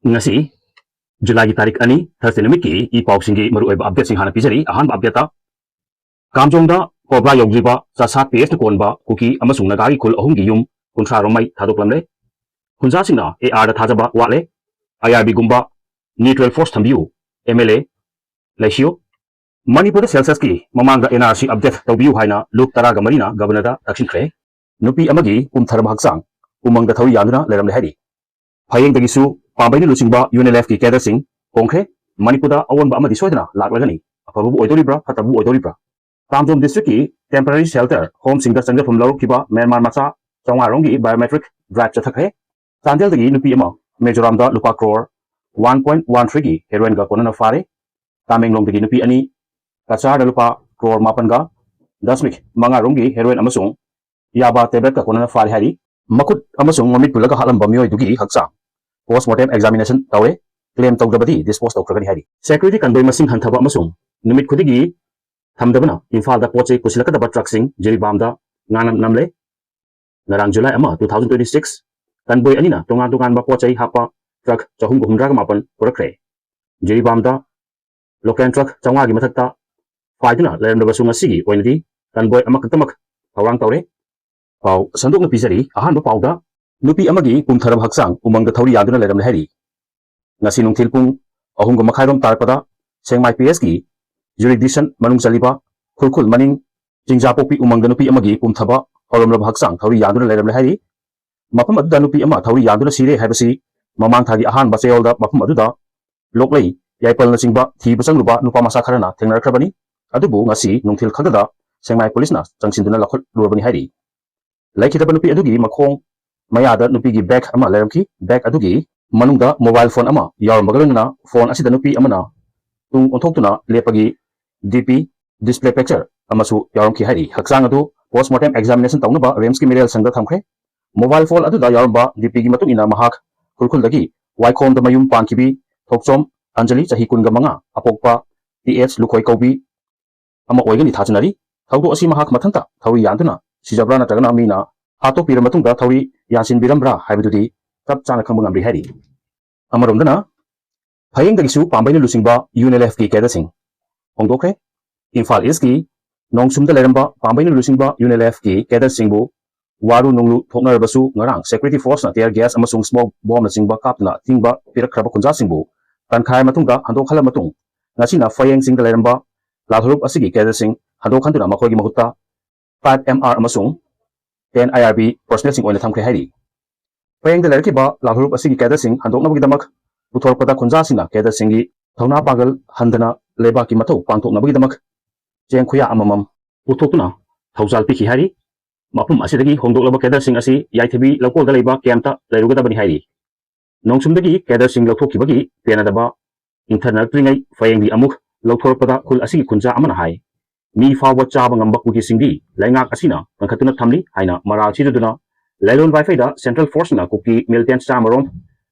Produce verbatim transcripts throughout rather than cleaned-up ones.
ꯉꯁꯤ ꯖꯨꯂꯥꯏꯒꯤ ꯇꯥꯔꯤꯛ ꯑꯅꯤ, ꯊꯔꯁꯗꯦ ꯅꯨꯃꯤꯠꯀꯤ ꯏ ꯄꯥꯎꯁꯤꯡꯒꯤ ꯃꯔꯨꯑꯣꯏꯕ ꯑꯞꯗꯦꯠꯁꯤꯡ ꯍꯥꯟꯅ ꯄꯤꯖꯔꯤ꯫ ꯑꯍꯥꯟꯕ ꯑꯞꯗꯦꯠꯇ, ꯀꯥꯝꯖꯣꯡꯗ ꯀꯣꯕ꯭ꯔꯥ ꯌꯧꯗ꯭ꯔꯤꯕ ꯆꯥꯁꯥꯠ ꯄꯤ ꯑꯦꯁꯅ ꯀꯣꯟꯕ ꯀꯨꯀꯤ ꯑꯃꯁꯨꯡ ꯅꯥꯒꯥꯒꯤ ꯈꯨꯜ ꯑꯍꯨꯝꯒꯤ ꯌꯨꯝ ꯀꯨꯟꯊ꯭ꯔꯥ ꯔꯣꯝꯃꯩ ꯊꯥꯗꯣꯛꯂꯝꯂꯦ꯫ ꯈꯨꯟꯖꯥꯁꯤꯡꯅ ꯑꯦ ꯑꯥꯔꯗ ꯊꯥꯖꯕ ꯋꯥꯠꯂꯦ꯫ ꯑꯥꯏ ꯑꯥꯔ ꯕꯤꯒꯨꯝꯕ ꯅ꯭ꯌꯨꯇ꯭ꯔꯦꯜ ꯐꯣꯔꯁ ꯊꯝꯕꯤꯌꯨ꯫ M L A Leishiyu. ꯃꯅꯤꯄꯨꯔꯗ ꯁꯦꯟꯁꯁꯀꯤ ꯃꯃꯥꯡꯗ ꯑꯦꯟ ꯑꯥꯔ ꯁꯤ ꯑꯞꯗꯦꯠ ꯇꯧꯕꯤꯌꯨ ꯍꯥꯏꯅ ꯂꯨꯞ ꯇꯔꯥꯒ ꯃꯔꯤꯅ ꯒꯕꯔꯅꯔꯗ ꯇꯛꯁꯤꯟꯈ꯭ꯔꯦ꯫ ꯅꯨꯄꯤ ꯑꯃꯒꯤ ꯄꯨꯝꯊꯔꯕ ꯍꯛꯆꯥꯡ ꯎꯃꯪꯗ ꯊꯧꯔꯤ ꯌꯥꯟꯗꯨꯅ ꯂꯩꯔꯝꯂꯦ ꯍꯥꯏꯔꯤ꯫ ꯐꯌꯦꯡꯗꯒꯤꯁꯨ ꯄꯥꯝꯕꯩꯅ ꯂꯨꯆꯤꯡꯕ ꯌꯨ ꯑꯦꯟ ꯑꯦꯜ ꯑꯦꯐꯀꯤ ꯀꯦꯗꯔꯁꯤꯡ ꯍꯣꯡꯈ꯭ꯔꯦ꯫ ꯃꯅꯤꯄꯨꯔꯗ ꯑꯑꯣꯟꯕ ꯑꯃꯗꯤ ꯁꯣꯏꯗꯅ ꯂꯥꯛꯂꯒꯅꯤ꯫ ꯑꯐꯕꯕꯨ ꯑꯣꯏꯗꯣꯔꯤꯕ꯭ꯔꯥ, ꯐꯠꯇꯕꯕꯨ ꯑꯣꯏꯗꯣꯔꯤꯕ꯭ꯔꯥ? ꯀꯥꯝꯖꯣꯡ ꯗꯤꯁꯇ꯭ꯔꯤꯛꯀꯤ ꯇꯦꯝꯄꯔꯔꯤ ꯁꯦꯜꯇꯔ ꯍꯣꯝꯁꯤꯡꯗ ꯆꯪꯖꯐꯝ ꯂꯧꯔꯛꯈꯤꯕ ꯃ꯭ꯌꯥꯟꯃꯥꯔ ꯃꯆꯥ ꯆꯥꯝꯃꯉꯥ ꯔꯣꯝꯒꯤ ꯕꯥꯏꯑꯣꯃꯦꯇ꯭ꯔꯤꯛ ꯗ꯭ꯔꯥꯏꯚ ꯆꯠꯊꯈ꯭ꯔꯦ꯫ ꯆꯥꯟꯗꯦꯜꯗꯒꯤ ꯅꯨꯄꯤ ꯑꯃ ꯃꯤꯖꯣꯔꯥꯝꯗ ꯂꯨꯄꯥ ꯀ꯭ꯔꯣꯔ ꯋꯥꯟ ꯄꯣꯏꯟ ꯋꯥꯟ ꯊ꯭ꯔꯤꯒꯤ ꯍꯦꯔꯣꯏꯟꯒ ꯀꯣꯟꯅꯅ ꯐꯥꯔꯦ꯫ ꯇꯥꯃꯦꯡꯂꯣꯡꯗꯒꯤ ꯅꯨꯄꯤ ꯑꯅꯤ ꯀꯆꯥꯔꯗ ꯂꯨꯄꯥ ꯀ꯭ꯔꯣꯔ ꯃꯥꯄꯟꯒ ꯗꯁꯃꯤꯛ ꯃꯉꯥ ꯔꯣꯝꯒꯤ ꯍꯦꯔꯣꯏꯟ ꯑꯃꯁꯨꯡ ꯌꯥꯕꯥ ꯇꯦꯕ꯭ꯂꯦꯠꯀ ꯀꯣꯟꯅꯅ ꯐꯥꯔꯦ ꯍꯥꯏꯔꯤ꯫ ꯃꯈꯨꯠ ꯑꯃꯁꯨꯡ ꯃꯃꯤꯠ ꯄꯨꯜꯂꯒ ꯍꯥꯠꯂꯝꯕ ꯃꯤꯑꯣꯏꯗꯨꯒꯤ ꯍꯛꯆꯥꯡ ꯄꯣꯁꯃꯣꯔꯇꯦꯝ ꯑꯦꯛꯖꯥꯃꯤꯅꯦꯁꯟ ꯇꯧꯔꯦ꯫ ꯀ꯭ꯂꯦꯝ ꯇꯧꯗ꯭ꯔꯕꯗꯤ ꯗꯤꯁꯄꯣꯁ ꯇꯧꯈ꯭ꯔꯒꯅꯤ ꯍꯥꯏꯔꯤ꯫ ꯁꯦꯀ꯭ꯌꯨꯔꯤꯇꯤ ꯀꯟꯚꯣꯏ ꯃꯁꯤꯡ ꯍꯟꯊꯕ ꯑꯃꯁꯨꯡ ꯅꯨꯃꯤꯠ ꯈꯨꯗꯤꯡꯒꯤ ꯊꯝꯗꯕꯅ ꯏꯝꯐꯥꯜꯗ ꯄꯣꯠ ꯆꯩ ꯄꯨꯁꯤꯜꯂꯛꯀꯗꯕ ꯇ꯭ꯔꯛꯁꯤꯡ ꯖꯤꯔꯤꯕꯥꯝꯗ ꯉꯥꯅꯝ ꯅꯝꯂꯦ꯫ ꯉꯔꯥꯡ ꯖꯨꯂꯥꯏ ꯑꯃ, ꯇꯨ ꯊꯥꯎꯖꯟ ꯇ꯭ꯋꯦꯟꯇꯤ ꯁꯤꯛꯁ, ꯀꯟꯚꯣꯏ ꯑꯅꯤꯅ ꯇꯣꯉꯥꯟ ꯇꯣꯉꯥꯟꯕ ꯄꯣꯠ ꯆꯩ ꯍꯥꯞꯄ ꯇ꯭ꯔꯛ ꯆꯍꯨꯝꯒ ꯍꯨꯝꯗ꯭ꯔꯥꯒ ꯃꯥꯄꯟ ꯄꯨꯔꯛꯈ꯭ꯔꯦ꯫ ꯖꯤꯔꯤꯕꯥꯝꯗ ꯂꯣꯀꯦꯜ ꯇ꯭ꯔꯛ ꯆꯥꯝꯃꯉꯥꯒꯤ ꯃꯊꯛꯇ ꯄꯥꯏꯗꯨꯅ ꯂꯩꯔꯝꯂꯕꯁꯨ ꯉꯁꯤꯒꯤ ꯑꯣꯏꯅꯗꯤ ꯀꯟꯚꯣꯏ ꯑꯃꯈꯛꯇꯃꯛ ꯊꯧꯔꯥꯡ ꯇꯧꯔꯦ꯫ ꯄꯥꯎ ꯁꯟꯗꯣꯛꯅ ꯄꯤꯖꯔꯤ꯫ ꯑꯍꯥꯟꯕ ꯄꯥꯎꯗ, ꯅꯨꯄꯤ ꯑꯃꯒꯤ ꯄꯨꯝꯊꯔꯕ ꯍꯛꯆꯥꯡ ꯎꯃꯪꯗ ꯊꯧꯔꯤ ꯌꯥꯟꯗꯨꯅ ꯂꯩꯔꯝꯂꯦ ꯍꯥꯏꯔꯤ꯫ ꯉꯁꯤ ꯅꯨꯡꯊꯤꯜ ꯄꯨꯡ ꯑꯍꯨꯝꯒ ꯃꯈꯥꯏꯔꯣꯝ ꯇꯥꯔꯛꯄꯗ ꯁꯦꯡꯃꯥꯏ ꯄꯤ ꯑꯦꯁꯀꯤ ꯖꯨꯔꯤꯗꯤꯛꯁꯟ ꯃꯅꯨꯡ ꯆꯜꯂꯤꯕ ꯈꯨꯔꯈꯨꯜ ꯃꯅꯤꯡ ꯆꯤꯡꯖꯥꯄꯣꯛꯄꯤ ꯎꯃꯪꯗ ꯅꯨꯄꯤ ꯑꯃꯒꯤ ꯄꯨꯝꯊꯕ ꯍꯧꯔꯝꯂꯕ ꯍꯛꯆꯥꯡ ꯊꯧꯔꯤ ꯌꯥꯟꯗꯨꯅ ꯂꯩꯔꯝꯂꯦ ꯍꯥꯏꯔꯤ꯫ ꯃꯐꯝ ꯑꯗꯨꯗ ꯅꯨꯄꯤ ꯑꯃ ꯊꯧꯔꯤ ꯌꯥꯟꯗꯨꯅ ꯁꯤꯔꯦ ꯍꯥꯏꯕꯁꯤ ꯃꯃꯥꯡ ꯊꯥꯒꯤ ꯑꯍꯥꯟꯕ ꯆꯌꯣꯜꯗ ꯃꯐꯝ ꯑꯗꯨꯗ ꯂꯣꯛꯂꯩ, ꯌꯥꯏꯄꯜꯅꯆꯤꯡꯕ ꯊꯤꯕ ꯆꯪꯂꯨꯕ ꯅꯨꯄꯥ ꯃꯆꯥ ꯈꯔꯅ ꯊꯦꯡꯅꯔꯛꯈ꯭ꯔꯕꯅꯤ꯫ ꯑꯗꯨꯕꯨ ꯉꯁꯤ ꯅꯨꯡꯊꯤꯜ ꯈꯛꯇꯗ ꯁꯦꯡꯃꯥꯏ ꯄꯨꯂꯤꯁꯅ ꯆꯪꯁꯤꯟꯗꯨꯅ ꯂꯧꯈꯠꯂꯨꯔꯕꯅꯤ ꯍꯥꯏꯔꯤ꯫ ꯂꯩꯈꯤꯗꯕ ꯅꯨꯄꯤ ꯑꯗꯨꯒꯤ ꯃꯈꯣꯡ ꯃꯌꯥꯗ ꯅꯨꯄꯤꯒꯤ ꯕꯦꯒ ꯑꯃ ꯂꯩꯔꯝꯈꯤ꯫ ꯕꯦꯒ ꯑꯗꯨꯒꯤ ꯃꯅꯨꯡꯗ ꯃꯣꯕꯥꯏꯜ ꯐꯣꯟ ꯑꯃ ꯌꯥꯎꯔꯝꯕꯒ ꯂꯣꯏꯅꯅ ꯐꯣꯟ ꯑꯁꯤꯗ ꯅꯨꯄꯤ ꯑꯃꯅ ꯇꯨꯡ ꯑꯣꯟꯊꯣꯛꯇꯨꯅ ꯂꯦꯞꯄꯒꯤ ꯗꯤ ꯄꯤ ꯗꯤꯁꯄ꯭ꯂꯦ ꯄꯤꯛꯆꯔ ꯑꯃꯁꯨ ꯌꯥꯎꯔꯝꯈꯤ ꯍꯥꯏꯔꯤ꯫ ꯍꯛꯆꯥꯡ ꯑꯗꯨ ꯄꯣꯁꯃꯣꯔꯇꯦꯝ ꯑꯦꯛꯖꯥꯃꯤꯅꯦꯁꯟ ꯇꯧꯅꯕ ꯔꯤꯝꯁꯀꯤ ꯃꯤꯔꯦꯜ ꯁꯪꯗ ꯊꯝꯈ꯭ꯔꯦ꯫ ꯃꯣꯕꯥꯏꯜ ꯐꯣꯟ ꯑꯗꯨꯗ ꯌꯥꯎꯔꯝꯕ ꯗꯤ ꯄꯤꯒꯤ ꯃꯇꯨꯡ ꯏꯟꯅ ꯃꯍꯥꯛ ꯈꯨꯔꯈꯨꯜꯗꯒꯤ ꯋꯥꯏꯈꯣꯝꯗ ꯃꯌꯨꯝ ꯄꯥꯟꯈꯤꯕꯤ ꯊꯣꯛꯆꯣꯝ ꯑꯟꯖꯂꯤ, ꯆꯍꯤ ꯀꯨꯟꯒ ꯃꯉꯥ, ꯑꯄꯣꯛꯄ ꯇꯤ ꯑꯦꯁ ꯂꯨꯈꯣꯏ ꯀꯧꯕꯤ ꯑꯃ ꯑꯣꯏꯒꯅꯤ ꯊꯥꯖꯅꯔꯤ꯫ ꯊꯧꯗꯣꯛ ꯑꯁꯤ ꯃꯍꯥꯛ ꯃꯊꯟꯇ ꯊꯧꯔꯤ ꯌꯥꯟꯗꯨꯅ ꯁꯤꯖꯕ꯭ꯔꯥ ꯅꯠꯇ꯭ꯔꯒꯅ ꯃꯤꯅ ꯍꯥꯠꯇꯣꯛꯄꯤꯔ ꯃꯇꯨꯡꯗ ꯊꯧꯔꯤ ꯌꯥꯟꯁꯤꯟꯕꯤꯔꯝꯕ꯭ꯔꯥ ꯍꯥꯏꯕꯗꯨꯗꯤ ꯆꯞ ꯆꯥꯅ ꯈꯪꯕ ꯉꯝꯗ꯭ꯔꯤ ꯍꯥꯏꯔꯤ꯫ ꯑꯃꯔꯣꯝꯗꯅ ꯐꯌꯦꯡꯗꯒꯤꯁꯨ ꯄꯥꯝꯕꯩꯅ ꯂꯨꯆꯤꯡꯕ UNLFꯀꯤ cadreꯁꯤꯡ ꯍꯣꯡꯗꯣꯛꯈ꯭ꯔꯦ꯫ ꯏꯝꯐꯥꯜ Eastꯀꯤ ꯅꯣꯡꯁꯨꯝꯗ ꯂꯩꯔꯝꯕ ꯄꯥꯝꯕꯩꯅ ꯂꯨꯆꯤꯡꯕ UNLFꯀꯤ cadreꯁꯤꯡꯕꯨ ꯋꯥꯔꯨ ꯅꯣꯡꯂꯨ ꯊꯣꯛꯅꯔꯕꯁꯨ ꯉꯔꯥꯡ security forceꯅ tear gas ꯑꯃꯁꯨꯡ smoke bombꯅꯆꯤꯡꯕ ꯀꯥꯞꯇꯨꯅ ꯑꯊꯤꯡꯕ ꯄꯤꯔꯛꯈ꯭ꯔꯕ ꯈꯨꯟꯖꯥꯁꯤꯡꯕꯨ ꯇꯟꯈꯥꯏ ꯃꯇꯨꯡꯗ ꯍꯟꯗꯣꯛꯍꯜꯂ ꯃꯇꯨꯡ ꯉꯁꯤꯅ ꯐꯌꯦꯡ ꯆꯤꯡꯗ ꯂꯩꯔꯝꯕ ꯂꯥꯜꯍꯧꯂꯨꯞ ꯑꯁꯤꯒꯤ cadreꯁꯤꯡ ꯍꯟꯗꯣꯛꯍꯟꯗꯨꯅ ꯃꯈꯣꯏꯒꯤ ꯃꯍꯨꯠꯇ five MR ꯑꯃꯁꯨꯡ ten IRB personnelꯁꯤꯡ ꯑꯣꯏꯅ ꯊꯝꯈ꯭ꯔꯦ ꯍꯥꯏꯔꯤ꯫ ꯐꯌꯦꯡꯗ ꯂꯩꯔꯛꯈꯤꯕ ꯂꯥꯜꯍꯧꯂꯨꯞ ꯑꯁꯤꯒꯤ cadreꯁꯤꯡ ꯍꯟꯗꯣꯛꯅꯕꯒꯤꯗꯃꯛ ꯄꯨꯊꯣꯔꯛꯄꯗ ꯈꯨꯟꯖꯥꯁꯤꯡꯅ cadreꯁꯤꯡꯒꯤ ꯊꯧꯅꯥ ꯄꯥꯡꯒꯜ ꯍꯟꯗꯅ ꯂꯩꯕꯥꯛꯀꯤ ꯃꯊꯧ ꯄꯥꯡꯊꯣꯛꯅꯕꯒꯤꯗꯃꯛ ꯆꯦꯡ ꯈꯨꯌꯥ ꯑꯃꯃꯝ ꯄꯨꯊꯣꯛꯇꯨꯅ ꯊꯧꯖꯥꯜ ꯄꯤꯈꯤ ꯍꯥꯏꯔꯤ꯫ ꯃꯐꯝ ꯑꯁꯤꯗꯒꯤ ꯍꯣꯡꯗꯣꯛꯂꯕ cadreꯁꯤꯡ ꯑꯁꯤ ꯌꯥꯏꯊꯕꯤ ꯂꯧꯀꯣꯜꯗ ꯂꯩꯕ campꯇ ꯂꯩꯔꯨꯒꯗꯕꯅꯤ ꯍꯥꯏꯔꯤ꯫ ꯅꯣꯡꯁꯨꯝꯗꯒꯤ cadreꯁꯤꯡ ꯂꯧꯊꯣꯛꯈꯤꯕꯒꯤ ꯄꯦꯟꯅꯗꯕ ꯏꯪꯊꯅꯔꯛꯇ꯭ꯔꯤꯉꯩ ꯐꯌꯦꯡꯗꯤ ꯑꯃꯨꯛ ꯂꯧꯊꯣꯔꯛꯄꯗ ꯈꯨꯜ ꯑꯁꯤꯒꯤ ꯈꯨꯟꯖꯥ ꯑꯃꯅ ꯍꯥꯏ, ꯃꯤ ꯐꯥꯎꯕ ꯆꯥꯕ ꯉꯝꯕ ꯀꯨꯀꯤꯁꯤꯡꯗꯤ ꯂꯩꯉꯥꯛ ꯑꯁꯤꯅ ꯀꯟꯈꯠꯇꯨꯅ ꯊꯝꯂꯤ ꯍꯥꯏꯅ ꯃꯔꯥꯜ ꯁꯤꯖꯗꯨꯅ ꯂꯩꯔꯣꯟ ꯋꯥꯏꯐꯩꯗ central forceꯅ ꯀꯨꯀꯤ militant ꯆꯥꯝꯃꯔꯣꯝ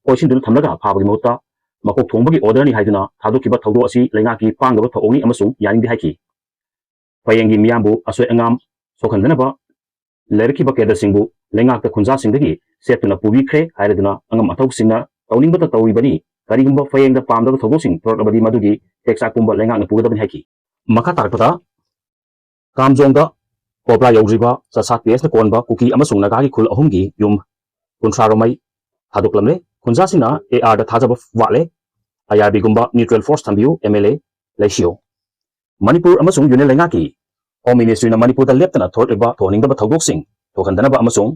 ꯀꯣꯏꯁꯤꯟꯗꯨꯅ ꯊꯝꯂꯒ ꯐꯥꯕꯒꯤ ꯃꯍꯨꯠꯇ ꯃꯀꯣꯛ ꯊꯣꯡꯕꯒꯤ orderꯅꯤ ꯍꯥꯏꯗꯨꯅ ꯊꯥꯗꯣꯛꯈꯤꯕ ꯊꯧꯗꯣꯛ ꯑꯁꯤ ꯂꯩꯉꯥꯛꯀꯤ ꯄꯥꯡꯗꯕ ꯊꯧꯑꯣꯡꯅꯤ ꯑꯃꯁꯨꯡ ꯌꯥꯅꯤꯡꯗꯦ ꯍꯥꯏꯈꯤ꯫ ꯐꯌꯦꯡꯒꯤ ꯃꯤꯌꯥꯝꯕꯨ ꯑꯁꯣꯏ ꯑꯉꯥꯝ ꯁꯣꯛꯍꯟꯗꯅꯕ ꯂꯩꯔꯛꯈꯤꯕ cadreꯁꯤꯡꯕꯨ ꯂꯩꯉꯥꯛꯇ ꯈꯨꯟꯖꯥꯁꯤꯡꯗꯒꯤ ꯁꯦꯠꯇꯨꯅ ꯄꯨꯕꯤꯈ꯭ꯔꯦ ꯍꯥꯏꯔꯗꯨꯅ ꯑꯉꯝ ꯑꯊꯧꯁꯤꯡꯅ ꯇꯧꯅꯤꯡꯕꯇ ꯇꯧꯔꯤꯕꯅꯤ꯫ ꯀꯔꯤꯒꯨꯝꯕ ꯐꯌꯦꯡꯗ ꯄꯥꯝꯗꯕ ꯊꯧꯗꯣꯛꯁꯤꯡ ꯊꯣꯔꯛꯂꯕꯗꯤ ꯃꯗꯨꯒꯤ ꯇꯦꯛꯆꯥꯛ ꯄꯨꯝꯕ ꯂꯩꯉꯥꯛꯅ ꯄꯨꯒꯗꯕꯅꯤ ꯍꯥꯏꯈꯤ꯫ ꯃꯈꯥ ꯇꯥꯔꯛꯄꯗ ꯀꯥꯝꯖꯣꯡꯗ ꯀꯣꯕ꯭ꯔꯥ ꯌꯧꯗ꯭ꯔꯤꯕ ꯆꯥꯁꯥꯠ PSꯇ ꯀꯣꯟꯕ ꯀꯨꯀꯤ ꯑꯃꯁꯨꯡ ꯅꯥꯒꯥꯒꯤ ꯈꯨꯜ ꯑꯍꯨꯝꯒꯤ ꯌꯨꯝ ꯀꯨꯟꯊ꯭ꯔꯥ ꯔꯣꯝꯃꯩ ꯊꯥꯗꯣꯛꯂꯝꯂꯦ꯫ ꯈꯨꯟꯖꯥꯁꯤꯡꯅ ARꯗ ꯊꯥꯖꯕ ꯋꯥꯠꯂꯦ꯫ IRBꯒꯨꯝꯕ neutral force ꯊꯝꯕꯤꯌꯨ, MLA ꯂꯩꯁꯤꯌꯣ꯫ ꯃꯅꯤꯄꯨꯔ ꯑꯃꯁꯨꯡ ꯌꯨꯅꯤꯌꯟ ꯂꯩꯉꯥꯛꯀꯤ Home Ministryꯅ ꯃꯅꯤꯄꯨꯔꯗ ꯂꯦꯞꯇꯅ ꯊꯣꯛꯂꯛꯂꯤꯕ ꯊꯣꯛꯍꯟꯅꯤꯡꯗꯕ ꯊꯧꯗꯣꯛꯁꯤꯡ ꯊꯣꯛꯍꯟꯗꯅꯕ ꯑꯃꯁꯨꯡ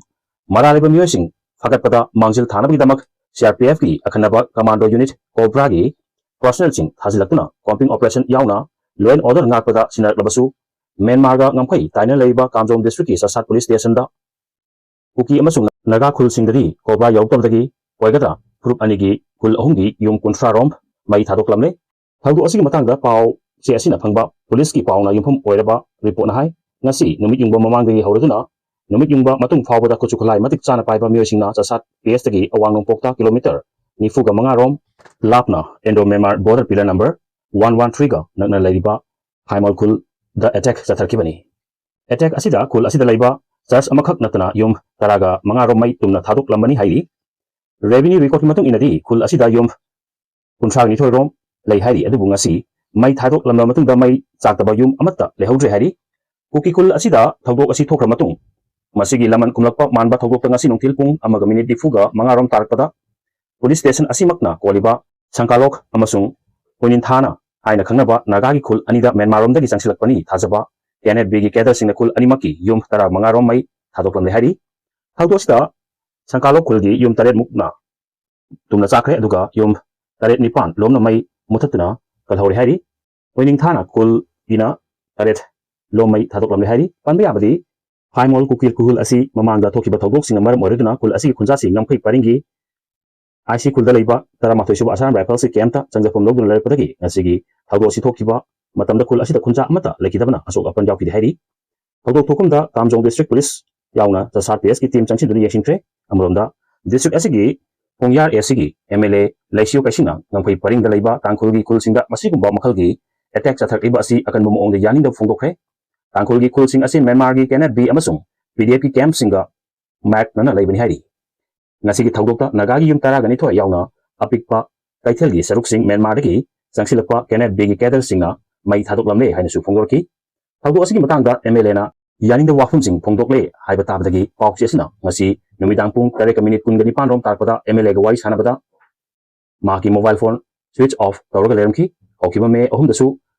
ꯃꯔꯥꯜ ꯂꯩꯕ ꯃꯤꯑꯣꯏꯁꯤꯡ ꯐꯥꯒꯠꯄꯗ ꯃꯥꯡꯖꯤꯜ ꯊꯥꯅꯕꯒꯤꯗꯃꯛ CRPFꯀꯤ ꯑꯈꯟꯅꯕ commando unit ꯀꯣꯕ꯭ꯔꯥꯒꯤ personnelꯁꯤꯡ ꯊꯥꯖꯤꯜꯂꯛꯇꯨꯅ combing operation ꯌꯥꯎꯅ law and order ꯉꯥꯛꯄꯗ ꯁꯤꯟꯅꯔꯛꯂꯕꯁꯨ, ꯃ꯭ꯌꯥꯟꯃꯥꯔꯒ ꯉꯝꯈꯩ ꯇꯥꯏꯅ ꯂꯩꯔꯤꯕ ꯀꯥꯝꯖꯣꯡ districtꯀꯤ ꯆꯥꯁꯥꯠ police stationꯗ ꯀꯨꯀꯤ ꯑꯃꯁꯨꯡ ꯅꯥꯒꯥ ꯈꯨꯜꯁꯤꯡꯗꯗꯤ ꯀꯣꯕ꯭ꯔꯥ ꯌꯧꯔꯛꯇꯕꯗꯒꯤ ꯑꯣꯏꯒꯗ꯭ꯔꯥ ꯐꯨꯔꯨꯞ ꯑꯅꯤꯒꯤ ꯈꯨꯜ ꯑꯍꯨꯝꯒꯤ ꯌꯨꯝ ꯀꯨꯟꯊ꯭ꯔꯥ ꯔꯣꯝ ꯃꯩ ꯊꯥꯗꯣꯛꯂꯝꯂꯦ꯫ ꯊꯧꯗꯣꯛ ꯑꯁꯤꯒꯤ ꯃꯇꯥꯡꯗ ꯄꯥꯎ ꯆꯦ ꯑꯁꯤꯅ ꯐꯪꯕ ꯄꯨꯂꯤꯁꯀꯤ ꯄꯥꯎꯅ ꯌꯨꯝꯐꯝ ꯑꯣꯏꯔꯕ ꯔꯤꯄꯣꯔꯠꯅ ꯍꯥꯏ, ꯉꯁꯤ ꯅꯨꯃꯤꯠ ꯌꯨꯡꯕ ꯃꯃꯥꯡꯗꯒꯤ ꯍꯧꯔꯗꯨꯅ ꯅꯨꯃꯤꯠ ꯌꯨꯡꯕ ꯃꯇꯨꯡ ꯐꯥꯎꯕꯗ ꯈꯨꯠꯁꯨ ꯈꯨꯠꯂꯥꯏ ꯃꯇꯤꯛ ꯆꯥꯅ ꯄꯥꯏꯕ ꯃꯤꯑꯣꯏꯁꯤꯡꯅ ꯆꯥꯁꯥꯠ PSꯇꯒꯤ ꯑꯋꯥꯡ ꯅꯣꯡꯄꯣꯛꯇ kilometre ꯅꯤꯐꯨꯒ ꯃꯉꯥ ꯔꯣꯝ ꯂꯥꯞꯅ Indo Myanmar border pillar number one one threeꯒ ꯅꯛꯅ ꯂꯩꯔꯤꯕ ꯐꯥꯏꯃꯣꯜ ꯈꯨꯜꯗ attack ꯆꯠꯊꯔꯛꯈꯤꯕꯅꯤ꯫ Attack ꯑꯁꯤꯗ ꯈꯨꯜ ꯑꯁꯤꯗ ꯂꯩꯕ ꯆꯔꯆ ꯑꯃꯈꯛ ꯅꯠꯇꯅ ꯌꯨꯝ ꯇꯔꯥꯒ ꯃꯉꯥ ꯔꯣꯝ ꯃꯩ ꯇꯨꯝꯅ ꯊꯥꯗꯣꯛꯂꯝꯕꯅꯤ ꯍꯥꯏꯔꯤ꯫ ꯔꯦꯚꯤꯅ꯭ꯌꯨ ꯔꯦꯀꯣꯔꯗꯀꯤ ꯃꯇꯨꯡ ꯏꯟꯅꯗꯤ ꯈꯨꯜ ꯑꯁꯤꯗ ꯌꯨꯝ ꯀꯨꯟꯊ꯭ꯔꯥ ꯅꯤꯊꯣꯏ ꯔꯣꯝ ꯂꯩ ꯍꯥꯏꯔꯤ꯫ ꯑꯗꯨꯕꯨ ꯉꯁꯤ ꯃꯩ ꯊꯥꯗꯣꯛꯂꯝꯂꯕ ꯃꯇꯨꯡꯗ ꯃꯩ ꯆꯥꯛꯇꯕ ꯌꯨꯝ ꯑꯃꯠꯇ ꯂꯩꯍꯧꯗ꯭ꯔꯦ ꯍꯥꯏꯔꯤ꯫ ꯀꯨꯀꯤ ꯈꯨꯜ ꯑꯁꯤꯗ ꯊꯧꯗꯣꯛ ꯑꯁꯤ ꯊꯣꯛꯈ꯭ꯔ ꯃꯇꯨꯡ ꯃꯁꯤꯒꯤ ꯂꯃꯟ ꯈꯨꯝꯂꯛꯄ ꯃꯥꯟꯕ ꯊꯧꯗꯣꯛꯇ ꯉꯁꯤ ꯅꯨꯡꯊꯤꯜ ꯄꯨꯡ ꯑꯃꯒ ꯃꯤꯅꯤꯠ ꯅꯤꯐꯨꯒ ꯃꯉꯥ ꯔꯣꯝ ꯇꯥꯔꯛꯄꯗ ꯄꯨꯂꯤꯁ ꯁ꯭ꯇꯦꯁꯟ ꯑꯁꯤꯃꯛꯅ ꯀꯣꯜꯂꯤꯕ ꯁꯪꯀꯥꯂꯣꯛ ꯑꯃꯁꯨꯡ ꯍꯨꯏꯅꯤꯟꯊꯥꯅ ꯍꯥꯏꯅ ꯈꯪꯅꯕ ꯅꯥꯒꯥꯒꯤ ꯈꯨꯜ ꯑꯅꯤꯗ ꯃ꯭ꯌꯥꯟꯃꯥꯔ ꯔꯣꯝꯗꯒꯤ ꯆꯪꯁꯤꯜꯂꯛꯄꯅꯤ ꯊꯥꯖꯕ ꯀꯦꯟ ꯑꯦꯐ ꯕꯤꯒꯤ ꯀꯦꯗꯔꯁꯤꯡꯅ ꯈꯨꯜ ꯑꯅꯤꯃꯛꯀꯤ ꯌꯨꯝ ꯇꯔꯥ ꯃꯉꯥ ꯔꯣꯝ ꯃꯩ ꯊꯥꯗꯣꯛꯂꯝꯂꯦ ꯍꯥꯏꯔꯤ꯫ ꯊꯧꯗꯣꯛ ꯑꯁꯤꯗ ꯁꯪꯀꯥꯂꯣꯛ ꯈꯨꯜꯒꯤ ꯌꯨꯝ ꯇꯔꯦꯠ ꯃꯨꯛꯅ ꯇꯨꯝꯅ ꯆꯥꯛꯈ꯭ꯔꯦ, ꯑꯗꯨꯒ ꯌꯨꯝ ꯇꯔꯦꯠ ꯅꯤꯄꯥꯟ ꯂꯣꯝꯅ ꯃꯩ ꯃꯨꯊꯠꯇꯨꯅ ꯀꯜꯍꯧꯔꯦ ꯍꯥꯏꯔꯤ꯫ ꯍꯨꯏꯅꯤꯡꯊꯥꯅ ꯈꯨꯜꯒꯤꯅ ꯇꯔꯦꯠ ꯂꯣꯝ ꯃꯩ ꯊꯥꯗꯣꯛꯂꯝꯂꯦ ꯍꯥꯏꯔꯤ꯫ ꯄꯟꯕ ꯌꯥꯕꯗꯤ, ꯐꯥꯏꯃꯣꯜ ꯀꯨꯀꯤ ꯈꯨꯜ ꯑꯁꯤ ꯃꯃꯥꯡꯗ ꯊꯣꯛꯈꯤꯕ ꯊꯧꯗꯣꯛꯁꯤꯡꯅ ꯃꯔꯝ ꯑꯣꯏꯔꯗꯨꯅ ꯈꯨꯜ ꯑꯁꯤꯒꯤ ꯈꯨꯟꯖꯥꯁꯤꯡ ꯉꯝꯈꯩ ꯄꯔꯤꯡꯒꯤ ꯑꯥꯏ ꯁꯤ ꯈꯨꯜꯗ ꯂꯩꯕ ꯇꯔꯥꯃꯥꯊꯣꯏ ꯁꯨꯕ ꯑꯁꯥꯝ ꯔꯥꯏꯐꯜꯁꯀꯤ ꯀꯦꯝꯞꯇ ꯆꯪꯖꯐꯝ ꯂꯧꯗꯨꯅ ꯂꯩꯔꯛꯄꯗꯒꯤ ꯉꯁꯤꯒꯤ ꯊꯧꯗꯣꯛ ꯑꯁꯤ ꯊꯣꯛꯈꯤꯕ ꯃꯇꯝꯗ ꯈꯨꯜ ꯑꯁꯤꯗ ꯈꯨꯟꯖꯥ ꯑꯃꯠꯇ ꯂꯩꯈꯤꯗꯕꯅ ꯑꯁꯣꯛ ꯑꯄꯟ ꯌꯥꯎꯈꯤꯗꯦ ꯍꯥꯏꯔꯤ꯫ ꯊꯧꯗꯣꯛ ꯊꯣꯛꯐꯝꯗ ꯀꯥꯝꯖꯣꯡ ꯗꯤꯁꯇ꯭ꯔꯤꯛ ꯄꯨꯂꯤꯁ ꯌꯥꯎꯅ ꯆꯁꯥꯔ ꯄꯤ ꯑꯦꯁꯀꯤ ꯇꯤꯝ ꯆꯪꯁꯤꯟꯗꯨꯅ ꯌꯦꯡꯁꯤꯟꯈ꯭ꯔꯦ꯫ ꯑꯃꯔꯣꯝꯗ, ꯗꯤꯁꯇ꯭ꯔꯤꯛ ꯑꯁꯤꯒꯤ ꯈꯣꯡꯌꯥꯔ ꯑꯦꯁꯤꯒꯤ ꯑꯦꯝ ꯑꯦꯜ ꯑꯦ ꯂꯩꯁꯤꯌꯨ ꯀꯩꯁꯤꯅ ꯉꯝꯈꯩ ꯄꯔꯤꯡꯗ ꯂꯩꯕ ꯇꯥꯡꯈꯨꯜꯒꯤ ꯈꯨꯜꯁꯤꯡꯗ ꯃꯁꯤꯒꯨꯝꯕ ꯃꯈꯜꯒꯤ ꯑꯦꯇꯦꯛ ꯆꯠꯊꯔꯛꯂꯤꯕ ꯑꯁꯤ ꯑꯀꯟꯕ ꯃꯑꯣꯡꯗ ꯌꯥꯅꯤꯡꯗꯕ ꯐꯣꯡꯗꯣꯛꯈ꯭ꯔꯦ꯫ ꯇꯥꯡꯈꯨꯜꯒꯤ ꯈꯨꯜꯁꯤꯡ ꯑꯁꯤ ꯃ꯭ꯌꯥꯟꯃꯥꯔꯒꯤ ꯀꯦꯟ ꯑꯦꯐ ꯕꯤ ꯑꯃꯁꯨꯡ ꯄꯤ ꯗꯤ ꯑꯦꯐꯀꯤ ꯀꯦꯝꯞꯁꯤꯡꯒ ꯃꯥꯌꯣꯛꯅꯅ ꯂꯩꯕꯅꯤ ꯍꯥꯏꯔꯤ꯫ ꯉꯁꯤꯒꯤ ꯊꯧꯗꯣꯛꯇ ꯅꯥꯒꯥꯒꯤ ꯌꯨꯝ ꯇꯔꯥꯒ ꯅꯤꯊꯣꯏ ꯌꯥꯎꯅ ꯑꯄꯤꯛꯄ ꯀꯩꯊꯦꯜꯒꯤ ꯁꯔꯨꯛꯁꯤꯡ ꯃ꯭ꯌꯥꯟꯃꯥꯔꯗꯒꯤ ꯆꯪꯁꯤꯜꯂꯛꯄ ꯀꯦꯟ ꯑꯦꯐ ꯕꯤꯒꯤ ꯀꯦꯗꯔꯁꯤꯡꯅ ꯃꯩ ꯊꯥꯗꯣꯛꯂꯝꯂꯦ ꯍꯥꯏꯅꯁꯨ ꯐꯣꯡꯗꯣꯔꯛꯈꯤ꯫ ꯊꯧꯗꯣꯛ ꯑꯁꯤꯒꯤ ꯃꯇꯥꯡꯗ ꯑꯦꯝ ꯑꯦꯜ ꯑꯦꯅ ꯌꯥꯅꯤꯡꯗꯕ ꯋꯥꯐꯝꯁꯤꯡ ꯐꯣꯡꯗꯣꯛꯂꯦ ꯍꯥꯏꯕ ꯇꯥꯕꯗꯒꯤ ꯄꯥꯎꯆꯦ ꯑꯁꯤꯅ ꯉꯁꯤ ꯅꯨꯃꯤꯗꯥꯡ ꯄꯨꯡ ꯇꯔꯦꯠꯀ ꯃꯤꯅꯤꯠ ꯀꯨꯟꯒ ꯅꯤꯄꯥꯟ ꯔꯣꯝ ꯇꯥꯔꯛꯄꯗ ꯑꯦꯝ ꯑꯦꯜ ꯑꯦꯒ ꯋꯥꯔꯤ ꯁꯥꯟꯅꯕꯗ ꯃꯍꯥꯛꯀꯤ ꯃꯣꯕꯥꯏꯜ ꯐꯣꯟ ꯁ꯭ꯋꯤꯆ ꯑꯣꯐ ꯇꯧꯔꯒ ꯂꯩꯔꯝꯈꯤ꯫ ꯍꯧꯈꯤꯕ ꯃꯦ ꯑꯍꯨꯝꯗꯁꯨ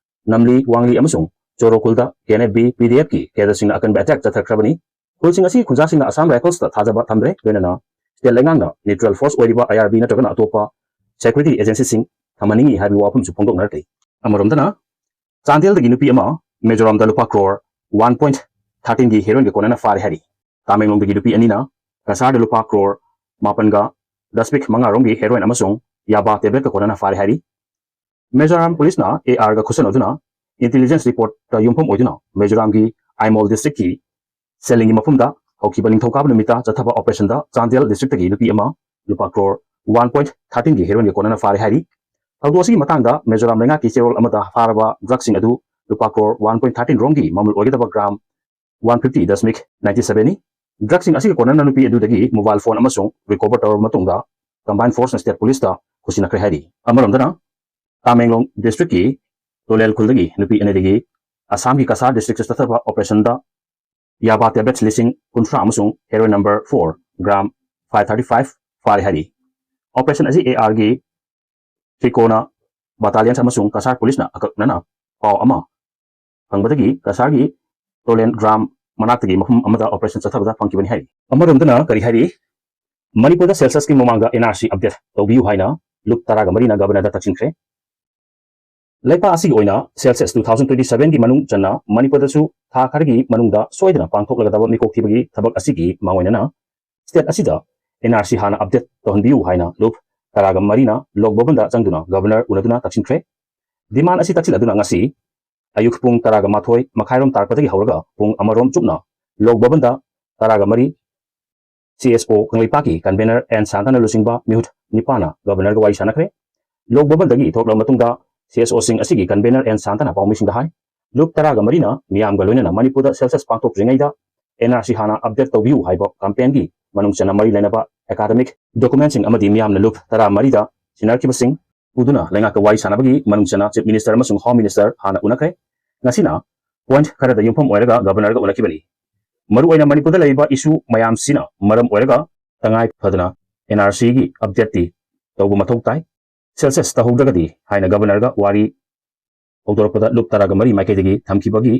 ꯅꯝꯂꯤ, ꯋꯥꯡꯂꯤ ꯑꯃꯁꯨꯡ ꯆꯣꯔꯣ ꯈꯨꯜꯗ ꯀꯦꯟ ꯑꯦꯐ ꯕꯤ, ꯄꯤ ꯗꯤ ꯑꯦꯐꯀꯤ ꯀꯦꯗꯔꯁꯤꯡꯅ ꯑꯀꯟꯕ ꯑꯦꯇꯦꯛ ꯆꯠꯊꯈ꯭ꯔꯕꯅꯤ꯫ ꯈꯨꯜꯁꯤꯡ ꯑꯁꯤ ꯈꯨꯟꯖꯥꯁꯤꯡꯅ ꯑꯁꯥꯝ ꯔꯥꯏꯐꯜꯁꯇ ꯊꯥꯖꯕ ꯊꯝꯗ꯭ꯔꯦ, ꯂꯣꯏꯅꯅ ꯁ꯭ꯇꯦꯠ ꯂꯩꯉꯥꯛꯅ ꯅ꯭ꯌꯨꯇ꯭ꯔꯦꯜ ꯐꯣꯔꯁ ꯑꯣꯏꯔꯤꯕ ꯑꯥꯏ ꯑꯥꯔ ꯕꯤ ꯅꯠꯇ꯭ꯔꯒꯅ ꯑꯇꯣꯞꯄ ꯁꯦꯀ꯭ꯌꯨꯔꯤꯇꯤ ꯑꯦꯖꯦꯟꯁꯤꯁꯤꯡ ꯊꯝꯍꯟꯅꯤꯡꯏ ꯍꯥꯏꯕꯒꯤ ꯋꯥꯐꯝꯁꯨ ꯐꯣꯡꯗꯣꯛꯅꯔꯛꯂꯤ꯫ ꯑꯃꯔꯣꯝꯗꯅ, ꯆꯥꯟꯗꯦꯜꯗꯒꯤ ꯅꯨꯄꯤ ꯑꯃ ꯃꯤꯖꯣꯔꯥꯝꯗ ꯂꯨꯄꯥ ꯀ꯭ꯔꯣꯔ ꯋꯥꯟ ꯄꯣꯏꯟꯠ ꯊꯥꯔꯇꯤꯟꯒꯤ ꯍꯦꯔꯣꯏꯟꯒ ꯀꯣꯟꯅꯅ ꯐꯥꯔꯦ ꯍꯥꯏꯔꯤ꯫ ꯇꯥꯃꯦꯡꯂꯣꯡꯗꯒꯤ ꯅꯨꯄꯤ ꯑꯅꯤꯅ ꯀꯁꯥꯔꯗ ꯂꯨꯄꯥ ꯀ꯭ꯔꯣꯔ ꯃꯥꯄꯟꯒ ꯗꯁꯃꯤꯛ ꯃꯉꯥ ꯔꯣꯝꯒꯤ ꯍꯦꯔꯣꯏꯟ ꯑꯃꯁꯨꯡ ꯌꯥꯕꯥ ꯇꯦꯕ꯭ꯂꯦꯠꯀ ꯀꯣꯟꯅꯅ ꯐꯥꯔꯦ ꯍꯥꯏꯔꯤ꯫ ꯃꯤꯖꯣꯔꯥꯝ ꯄꯨꯂꯤꯁꯅ ꯑꯦ ꯑꯥꯔꯒ ꯈꯨꯠꯁꯟꯅꯗꯨꯅ ꯏꯟꯇꯦꯂꯤꯖꯦꯟꯁ ꯔꯤꯄꯣꯔꯠꯇ ꯌꯨꯝꯐꯝ ꯑꯣꯏꯗꯨꯅ ꯃꯤꯖꯣꯔꯥꯝꯒꯤ ꯑꯥꯏꯃꯣꯜ ꯗꯤꯁꯇ꯭ꯔꯤꯛꯀꯤ ꯁꯦꯂꯤꯡꯒꯤ ꯃꯐꯝꯗ ꯍꯧꯈꯤꯕ ꯅꯤꯡꯊꯧꯀꯥꯕ ꯅꯨꯃꯤꯠꯇ ꯆꯠꯊꯕ ꯑꯣꯄꯔꯦꯁꯟꯗ ꯆꯥꯟꯗꯦꯜ ꯗꯤꯁꯇ꯭ꯔꯤꯛꯇꯒꯤ ꯅꯨꯄꯤ ꯑꯃ ꯂꯨꯄꯥ ꯀ꯭ꯔꯣꯔ ꯋꯥꯟ ꯄꯣꯏꯟꯠ ꯊꯥꯔꯇꯤꯟꯒꯤ ꯍꯦꯔꯣꯏꯟꯒ ꯀꯣꯟꯅꯅ ꯐꯥꯔꯦ ꯍꯥꯏꯔꯤ꯫ ꯊꯧꯗꯣꯛ ꯑꯁꯤꯒꯤ ꯃꯇꯥꯡꯗ ꯃꯤꯖꯣꯔꯥꯝ ꯂꯩꯉꯥꯛꯀꯤ ꯆꯦꯔꯣꯜ ꯑꯃꯗ ꯐꯥꯔꯕ ꯗ꯭ꯔꯒꯁꯤꯡ ꯑꯗꯨ ꯂꯨꯄꯥ ꯀ꯭ꯔꯣꯔ ꯋꯥꯟ ꯄꯣꯏꯟꯠ ꯊꯥꯔꯇꯤꯟ ꯔꯣꯝꯒꯤ ꯃꯃꯜ ꯑꯣꯏꯒꯗꯕ gram one fifty ꯗꯁꯃꯤꯛ ninety seven ꯅꯤ꯫ Drugꯁꯤꯡ ꯑꯁꯤꯒ ꯀꯣꯟꯅꯅ ꯅꯨꯄꯤ ꯑꯗꯨꯗꯒꯤ mobile phone ꯑꯃꯁꯨꯡ recover ꯇꯧꯔꯕ ꯃꯇꯨꯡꯗ combined force ꯅ state police ꯇ ꯈꯨꯠꯁꯤꯟꯅꯈ꯭ꯔꯦ ꯍꯥꯏꯔꯤ꯫ ꯑꯃꯔꯣꯝꯗꯅ ꯇꯥꯃꯦꯡꯂꯣꯡ district ꯀꯤ ꯇꯣꯂꯦꯜ ꯈꯨꯜꯗꯒꯤ ꯅꯨꯄꯤ ꯑꯅꯤꯗꯒꯤ ꯑꯁꯥꯝꯒꯤ ꯀꯁꯥꯔ district ꯇ ꯆꯠꯊꯕ operation ꯗ ꯌꯥꯕꯥ tablets ꯂꯤꯁꯤꯡ ꯀꯨꯟꯊ꯭ꯔꯥ ꯑꯃꯁꯨꯡ heroin number four gram five thirty five ꯐꯥꯔꯦ ꯍꯥꯏꯔꯤ꯫ Operation ꯑꯁꯤ A R ꯒꯤ ꯇ꯭ꯔꯤꯀꯣꯅ battalions ꯑꯃꯁꯨꯡ ꯀꯁꯥꯔ police ꯅ ꯑꯀꯛꯅꯅ ꯄꯥꯎ ꯑꯃ ꯐꯪꯕꯗꯒꯤ ꯀꯁꯥꯔꯒꯤ ꯇꯣꯂꯦꯟ ꯒ꯭ꯔꯥꯝ ꯃꯅꯥꯛꯇꯒꯤ ꯃꯐꯝ ꯑꯃꯗ operation ꯆꯠꯊꯕꯗ ꯐꯪꯈꯤꯕꯅꯤ ꯍꯥꯏꯔꯤ꯫ ꯑꯃꯔꯣꯝꯗꯅ ꯀꯔꯤ ꯍꯥꯏꯔꯤ? ꯃꯅꯤꯄꯨꯔꯗ census ꯀꯤ ꯃꯃꯥꯡꯗ N R C update ꯇꯧꯕꯤꯌꯨ ꯍꯥꯏꯅ ꯂꯨꯞ ꯇꯔꯥꯒ ꯃꯔꯤꯅ Governor ꯗ ꯇꯛꯁꯤꯟꯈ꯭ꯔꯦ꯫ ꯂꯩꯄꯥꯛ ꯑꯁꯤꯒꯤ ꯑꯣꯏꯅ census two thousand twenty seven ꯒꯤ ꯃꯅꯨꯡ ꯆꯟꯅ ꯃꯅꯤꯄꯨꯔꯗꯁꯨ ꯊꯥ ꯈꯔꯒꯤ ꯃꯅꯨꯡꯗ ꯁꯣꯏꯗꯅ ꯄꯥꯡꯊꯣꯛꯂꯒꯗꯕ ꯃꯤꯀꯣꯛ ꯊꯤꯕꯒꯤ ꯊꯕꯛ ꯑꯁꯤꯒꯤ ꯃꯥꯡꯑꯣꯏꯅꯅ state ꯑꯁꯤꯗ N R C ꯍꯥꯟꯅ update ꯇꯧꯍꯟꯕꯤꯌꯨ ꯍꯥꯏꯅ ꯂꯨꯞ ꯇꯔꯥꯒ ꯃꯔꯤꯅ ꯂꯣꯛ ꯚꯕꯟꯗ ꯆꯪꯗꯨꯅ Governor ꯎꯅꯗꯨꯅ ꯇꯛꯁꯤꯟꯈ꯭ꯔꯦ꯫ Demand ꯑꯁꯤ ꯇꯛꯁꯤꯜꯂꯗꯨꯅ ꯉꯁꯤ ꯑꯌꯨꯛ ꯄꯨꯡ ꯇꯔꯥꯒ ꯃꯥꯊꯣꯏ ꯃꯈꯥꯏꯔꯣꯝ ꯇꯥꯔꯛꯄꯗꯒꯤ ꯍꯧꯔꯒ ꯄꯨꯡ ꯑꯃꯔꯣꯝ ꯆꯨꯞꯅ ꯂꯣꯛ ꯚꯕꯟꯗ ꯇꯔꯥꯒ ꯃꯔꯤ C S O ꯀꯪꯂꯩꯄꯥꯛꯀꯤ convener N ꯁꯥꯟꯇꯅ ꯂꯨꯆꯤꯡꯕ ꯃꯤꯍꯨꯠ ꯅꯤꯄꯥꯟꯅ Governor ꯒ ꯋꯥꯔꯤ ꯁꯥꯟꯅꯈ꯭ꯔꯦ꯫ ꯂꯣꯛ ꯚꯕꯟꯗꯒꯤ ꯊꯣꯛꯂꯕ ꯃꯇꯨꯡꯗ C S O ꯁꯤꯡ ꯑꯁꯤꯒꯤ convener N ꯁꯥꯟꯇꯅ ꯄꯥꯎꯃꯤꯁꯤꯡꯗ ꯍꯥꯏ, ꯂꯨꯞ ꯇꯔꯥꯒ ꯃꯔꯤꯅ ꯃꯤꯌꯥꯝꯒ ꯂꯣꯏꯅꯅ ꯃꯅꯤꯄꯨꯔꯗ census ꯄꯥꯡꯊꯣꯛꯇ꯭ꯔꯤꯉꯩꯗ N R C ꯍꯥꯟꯅ update ꯇꯧꯕꯤꯌꯨ ꯍꯥꯏꯕ campaign ꯒꯤ ꯃꯅꯨꯡ ꯆꯟꯅ ꯃꯔꯤ ꯂꯩꯅꯕ academic document ꯁꯤꯡ ꯑꯃꯗꯤ ꯃꯤꯌꯥꯝꯅ ꯂꯨꯞ ꯇꯔꯥꯃꯔꯤꯗ ꯁꯤꯟꯅꯔꯛꯈꯤꯕꯁꯤꯡ ꯄꯨꯗꯨꯅ ꯂꯩꯉꯥꯛꯀ ꯋꯥꯔꯤ ꯁꯥꯟꯅꯕꯒꯤ ꯃꯅꯨꯡ ꯆꯟꯅ Chief Minister ꯑꯃꯁꯨꯡ Home Minister ꯍꯥꯟꯅ ꯎꯅꯈ꯭ꯔꯦ꯫ ꯉꯁꯤꯅ point ꯈꯔꯗ ꯌꯨꯝꯐꯝ ꯑꯣꯏꯔꯒ Governor ꯒ ꯎꯅꯈꯤꯕꯅꯤ꯫ ꯃꯔꯨꯑꯣꯏꯅ ꯃꯅꯤꯄꯨꯔꯗ ꯂꯩꯔꯤꯕ issue ꯃꯌꯥꯝꯁꯤꯅ ꯃꯔꯝ ꯑꯣꯏꯔꯒ ꯇꯉꯥꯏ ꯐꯗꯅ N R C ꯒꯤ update ꯇꯤ ꯇꯧꯕ ꯃꯊꯧ ꯇꯥꯏ꯫ Census ꯇꯧꯍꯧꯗ꯭ꯔꯒꯗꯤ ꯍꯥꯏꯅ Governor ꯒ ꯋꯥꯔꯤ ꯍꯧꯗꯣꯔꯛꯄꯗ ꯂꯨꯞ ꯇꯔꯥꯒ ꯃꯔꯤ ꯃꯥꯏꯀꯩꯗꯒꯤ ꯊꯝꯈꯤꯕꯒꯤ